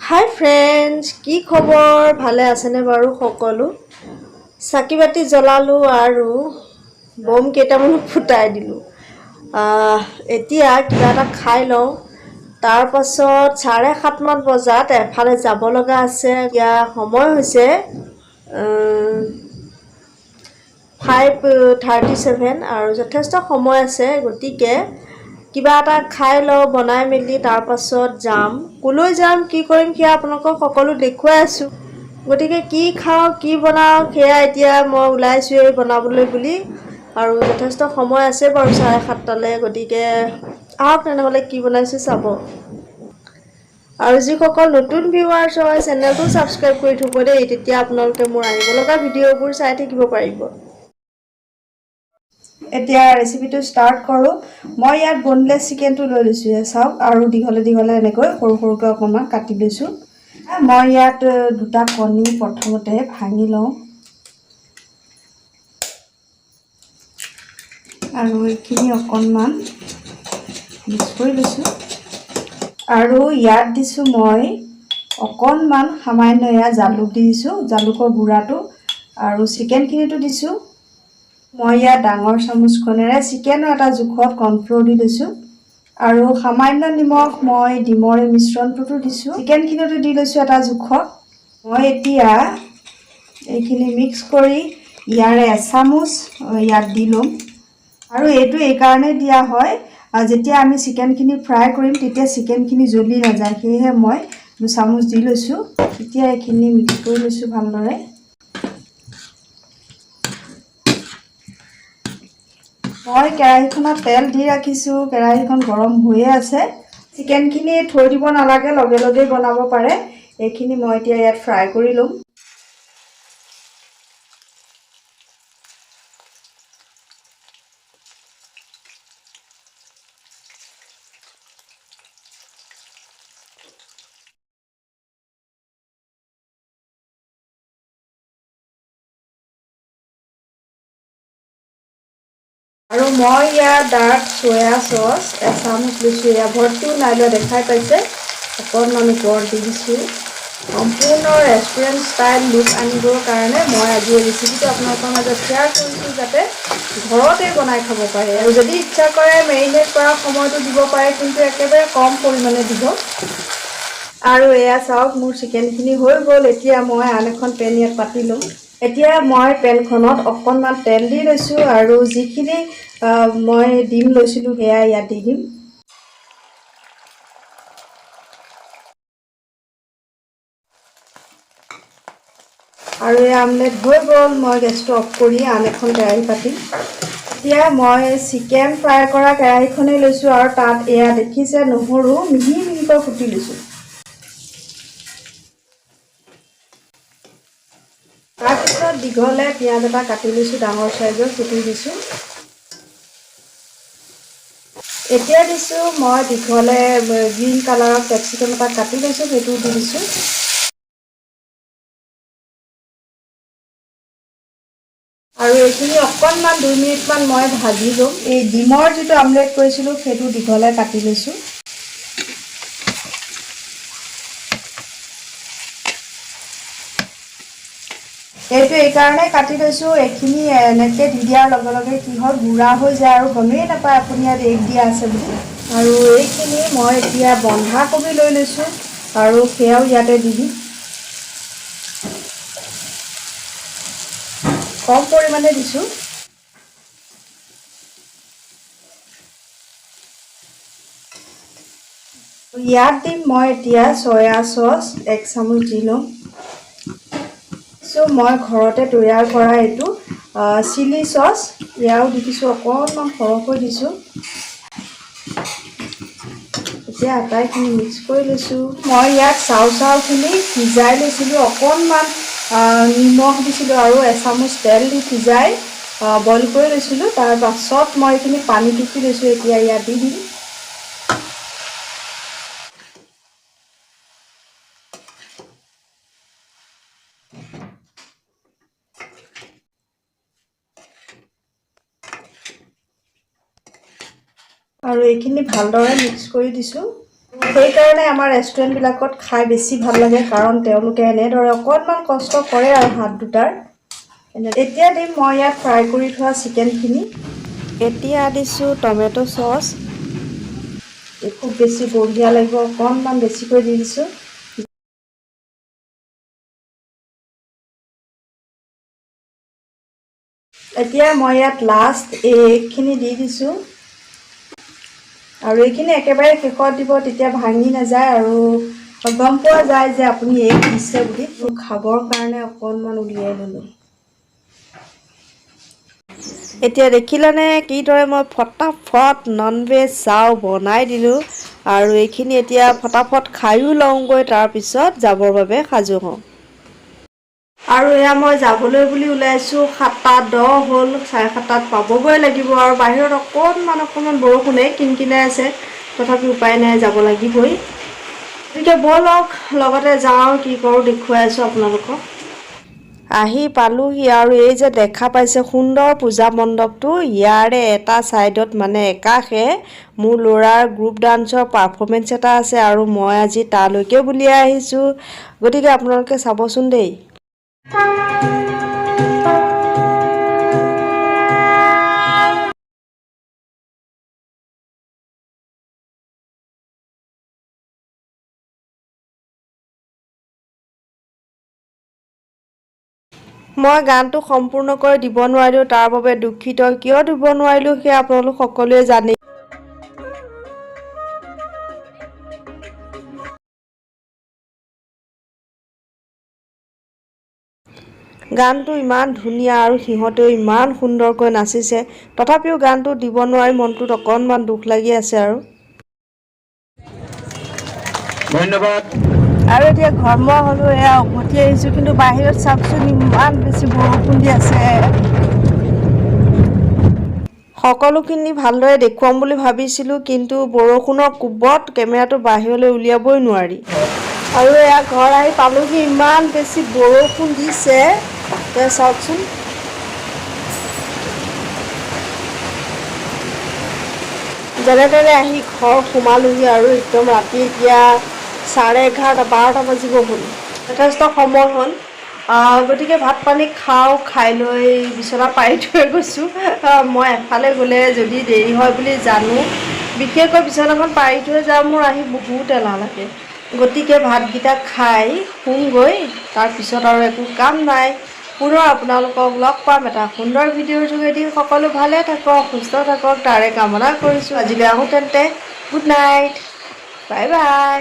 হাই friends, কি খবৰ? ভালে আছেনে বাৰু সকলো? চাকি বাতি জ্বলালোঁ আৰু বম কেইটামানো ফুটাই দিলোঁ। এতিয়া কিবা এটা খাই লওঁ, তাৰপাছত 7:30মান বজাত এফালে যাব লগা আছে। এতিয়া সময় হৈছে 5:37 আৰু যথেষ্ট সময় আছে, গতিকে কিবা এটা খাই লওঁ বনাই মেলি, তাৰপাছত যাম। ক'লৈ যাম, কি কৰিম, সেয়া আপোনালোকক সকলো দেখুৱাই আছোঁ। গতিকে কি খাওঁ, কি বনাওঁ, সেয়া এতিয়া মই ওলাইছোঁৱেই বনাবলৈ বুলি। আৰু যথেষ্ট সময় আছে বাৰু 7:30লৈ, গতিকে আহক তেনেহ'লে কি বনাইছোঁ চাব। আৰু যিসকল নতুন ভিউৱাৰ্ছ হয়, চেনেলটো ছাবস্ক্ৰাইব কৰি থ'ব দেই, তেতিয়া আপোনালোকে মোৰ আহিব লগা ভিডিঅ'বোৰ চাই থাকিব পাৰিব। এতিয়া ৰেচিপিটো ষ্টাৰ্ট কৰোঁ। মই ইয়াত বনলেছ চিকেনটো লৈ লৈছোঁ, এয়া চাওক, আৰু দীঘলে দীঘলে এনেকৈ সৰু সৰুকৈ অকণমান কাটি লৈছোঁ। মই ইয়াত দুটা কণী প্ৰথমতে ভাঙি লওঁ আৰু এইখিনি অকণমান মিক্স কৰি লৈছোঁ। আৰু ইয়াত দিছোঁ মই অকণমান সামান্য এয়া জালুক দি দিছোঁ, জালুকৰ গুড়াটো, আৰু চিকেনখিনিতো দিছোঁ। মই ইয়াত ডাঙৰ চামুচখনেৰে চিকেনৰ এটা জোখত কৰ্ণফ্ল'ৰ দি লৈছোঁ আৰু সামান্য নিমখ মই ডিমৰ এই মিশ্ৰণটোতো দিছোঁ, চিকেনখিনিতো দি লৈছোঁ এটা জোখত। মই এতিয়া এইখিনি মিক্স কৰি ইয়াৰে এচামুচ ইয়াত দি ল'ম। আৰু এইটো এইকাৰণেই দিয়া হয়, যেতিয়া আমি চিকেনখিনি ফ্ৰাই কৰিম তেতিয়া চিকেনখিনি জ্বলি নাযায়, সেয়েহে মই দুচামুচ দি লৈছোঁ। এতিয়া এইখিনি মিক্স কৰি লৈছোঁ ভালদৰে। মই কেৰাহীখনত তেল দি ৰাখিছোঁ, কেৰাহীখন গৰম হৈয়ে আছে। চিকেনখিনি থৈ দিব নালাগে, লগে লগেই বনাব পাৰে। এইখিনি মই এতিয়া ইয়াত ফ্ৰাই কৰি ল'ম। আৰু মই ইয়াত ডাৰ্ক চয়া চচ এচামুচ লৈছোঁ, এয়া ভৰ্তিও নাই লোৱা, দেখাই পাইছে, অকণমান ওপৰত দি দিছোঁ। সম্পূৰ্ণ ৰেষ্টুৰেণ্ট ষ্টাইল লুক আনিবৰ কাৰণে মই আজি এই ৰেচিপিটো আপোনালোকৰ মাজত শ্বেয়াৰ কৰিছোঁ, যাতে ঘৰতে বনাই খাব পাৰে। আৰু যদি ইচ্ছা কৰে মেৰিনেট কৰা সময়টো দিব পাৰে, কিন্তু একেবাৰে কম পৰিমাণে দিব। আৰু এয়া চাওক, মোৰ চিকেনখিনি হৈ গ'ল। এতিয়া মই আন এখন পেন ইয়াত পাতি ল'ম। এতিয়া মই পেনখনত অকণমান তেল দি লৈছোঁ আৰু যিখিনি মই ডিম লৈছিলোঁ সেয়া ইয়াত দি দিম। আৰু এই আমলেট হৈ গ'ল। মই গেছটো অফ কৰি আন এখন কেৰাহী পাতিম। এতিয়া মই চিকেন ফ্ৰাই কৰা কেৰাহীখনেই লৈছোঁ আৰু তাত এয়া দেখিছে নহৰু মিহি মিহিকৈ কুটি লৈছোঁ। তাৰপিছত দীঘলে পিঁয়াজ এটা কাটি লৈছোঁ, ডাঙৰ চাইজৰ, সেইটো দিছোঁ। এতিয়া দিছোঁ মই দীঘলে গ্ৰীণ কালাৰৰ কেপচিকাম এটা কাটি লৈছোঁ, সেইটোও দি দিছোঁ। আৰু এইখিনি অকণমান 2 মিনিটমান মই ভাজি ল'ম। এই ডিমৰ যিটো আমলেট কৰিছিলোঁ, সেইটো দীঘলে কাটি লৈছোঁ। এইটো এইকাৰণে কাটি লৈছোঁ, এইখিনি এনেকৈ দি দিয়াৰ লগে লগে কি হয়, গুড়া হৈ যায় আৰু গমেই নাপায় আপুনি ইয়াত এগ দিয়া আছে বুলি। আৰু এইখিনি মই এতিয়া বন্ধাকবি লৈ লৈছোঁ আৰু সেয়াও ইয়াতে দি দিম, কম পৰিমাণে দিছোঁ। ইয়াত দিম মই এতিয়া চয়া চচ এক চামুচ দি ল'ম। চ' মই ঘৰতে তৈয়াৰ কৰা এইটো চিলি চচ, এয়াও দি দিছোঁ, অকণমান সৰহকৈ দিছোঁ। এতিয়া আটাইখিনি মিক্স কৰি লৈছোঁ। মই ইয়াত চাউখিনি সিজাই লৈছিলোঁ অকণমান। নিমখ দিছিলোঁ আৰু এচামুচ তেল দি সিজাই বইল কৰি লৈছিলোঁ। তাৰপাছত মই এইখিনি পানী টুকি লৈছোঁ, এতিয়া ইয়াত দি দিম। আৰু এইখিনি ভালদৰে মিক্স কৰি দিছোঁ। সেইকাৰণে আমাৰ ৰেষ্টুৰেণ্টবিলাকত খাই বেছি ভাল লাগে, কাৰণ তেওঁলোকে এনেদৰে অকণমান কষ্ট কৰে আৰু হাত দুটাৰ। এতিয়া দিম মই ইয়াত ফ্ৰাই কৰি থোৱা চিকেনখিনি। এতিয়া দিছোঁ টমেট' চচ, খুব বেছি বঢ়িয়া লাগিব, অকণমান বেছিকৈ দি দিছোঁ। এতিয়া মই ইয়াত লাষ্ট এইখিনি দি দিছোঁ। আৰু এইখিনি একেবাৰে শেষত দিব, তেতিয়া ভাঙি নাযায় আৰু গম পোৱা যায় যে আপুনি এগ দিছে বুলি। খাবৰ কাৰণে অকণমান উলিয়াই ল'লোঁ। এতিয়া দেখিলানে কিদৰে মই ফটাফট নন ভেজ চাও বনাই দিলোঁ। আৰু এইখিনি এতিয়া ফটাফট খায়ো লওঁগৈ, তাৰপিছত যাবৰ বাবে সাজু হওঁ। আৰু এয়া মই যাবলৈ বুলি ওলাইছোঁ, 7:10 হ'ল, 7:30ত পাবগৈ লাগিব। আৰু বাহিৰত অকণমান অকণমান বৰষুণে কিনকিনাই আছে, তথাপি উপায় নাই, যাব লাগিবই। গতিকে ব'লক লগতে যাওঁ, কি কৰোঁ দেখুৱাই আছোঁ আপোনালোকক। আহি পালোহি আৰু এই যে দেখা পাইছে সুন্দৰ পূজা মণ্ডপটো, ইয়াৰে এটা ছাইডত মানে একাষে মোৰ ল'ৰাৰ গ্ৰুপ ডান্সৰ পাৰফৰ্মেঞ্চ এটা আছে আৰু মই আজি তালৈকে বুলিয়ে আহিছোঁ। গতিকে আপোনালোকে চাবচোন দেই। মই গানটো সম্পূৰ্ণকৈ দিব নোৱাৰিলোঁ, তাৰ বাবে দুখিত। কিয় দিব নোৱাৰিলোঁ সেয়া আপোনালোক সকলোৱে জানে। গানটো ইমান ধুনীয়া আৰু সিহঁতেও ইমান সুন্দৰকৈ নাচিছে, তথাপিও গানটো দিব নোৱাৰি মনটোত অকণমান দুখ লাগি আছে আৰু। ধন্যবাদ। আৰু এতিয়া ঘৰমুৱা হ'লো, এয়া উভতি আহিছোঁ। কিন্তু বাহিৰত চাওকচোন ইমান বেছি বৰষুণ দি আছে। সকলোখিনি ভালদৰে দেখুৱাম বুলি ভাবিছিলোঁ, কিন্তু বৰষুণৰ কোবত কেমেৰাটো বাহিৰলৈ উলিয়াবই নোৱাৰি। আৰু এয়া ঘৰ আহি পালোহি, ইমান বেছি বৰষুণ দিছে, এতিয়া চাওকচোন। যেনে তেনে আহি ঘৰ সোমালোহি আৰু একদম ৰাতি এতিয়া 11:30, 12টা বাজিব হ'ল, যথেষ্ট সময় হ'ল। গতিকে ভাত পানী খাওঁ, খাই লৈ বিচনা পাৰি থৈ গৈছোঁ। মই এফালে গ'লে যদি দেৰি হয় বুলি জানো, বিশেষকৈ বিচনাখন পাৰি থৈ যাওঁ, মোৰ আহি বহুত এলাহ লাগে। গতিকে ভাতকেইটা খাই শুমগৈ, তাৰপিছত আৰু একো কাম নাই। পুনৰ আপোনালোকক লগ পাম এটা সুন্দৰ ভিডিঅ'ৰ যোগেদি। সকলো ভালে থাকক, সুস্থ থাকক, তাৰে কামনা কৰিছোঁ। আজিলৈ আহোঁ তেন্তে, গুড নাইট, বাই বাই।